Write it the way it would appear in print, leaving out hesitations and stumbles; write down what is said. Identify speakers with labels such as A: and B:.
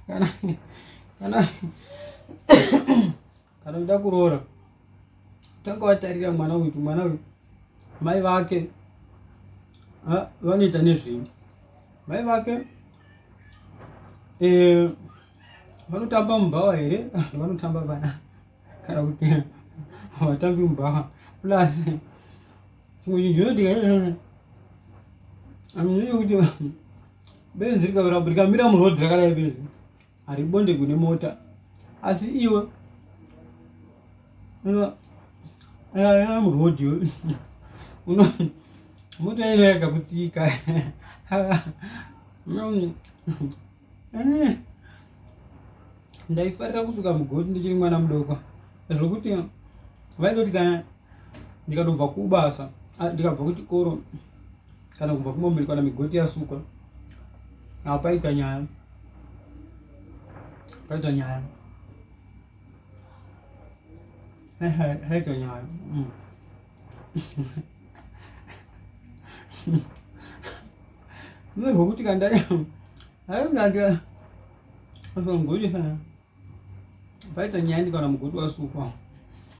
A: Kana kana kana uda kuroora tanga watarira mwana uyu kuti mwana uyu mai vake vanoita nezvei mai vake eh, vanotamba mubhawa here vanotamba vana kana kuti vatambi mubhawa plus chimwe chinhu chinoitika kuti benzi rikamira murodhi rakadai benzi haribonde kune mota asi iwe murodhi uno mota ino yakakutsika. Ndaifarira kusuka mugoti ndichiri mwana mudoko zvokuti vaitoti kana ndikatobva kubasa, ndikabva kuchikoro kana kubva kumomiri kana migoti yasukwa, apaita nyaya, paita nyaya, haita nyaya. Nezvokuti kanda ainganga mugoti paita nyaya ndikaona mugoti wasukwa.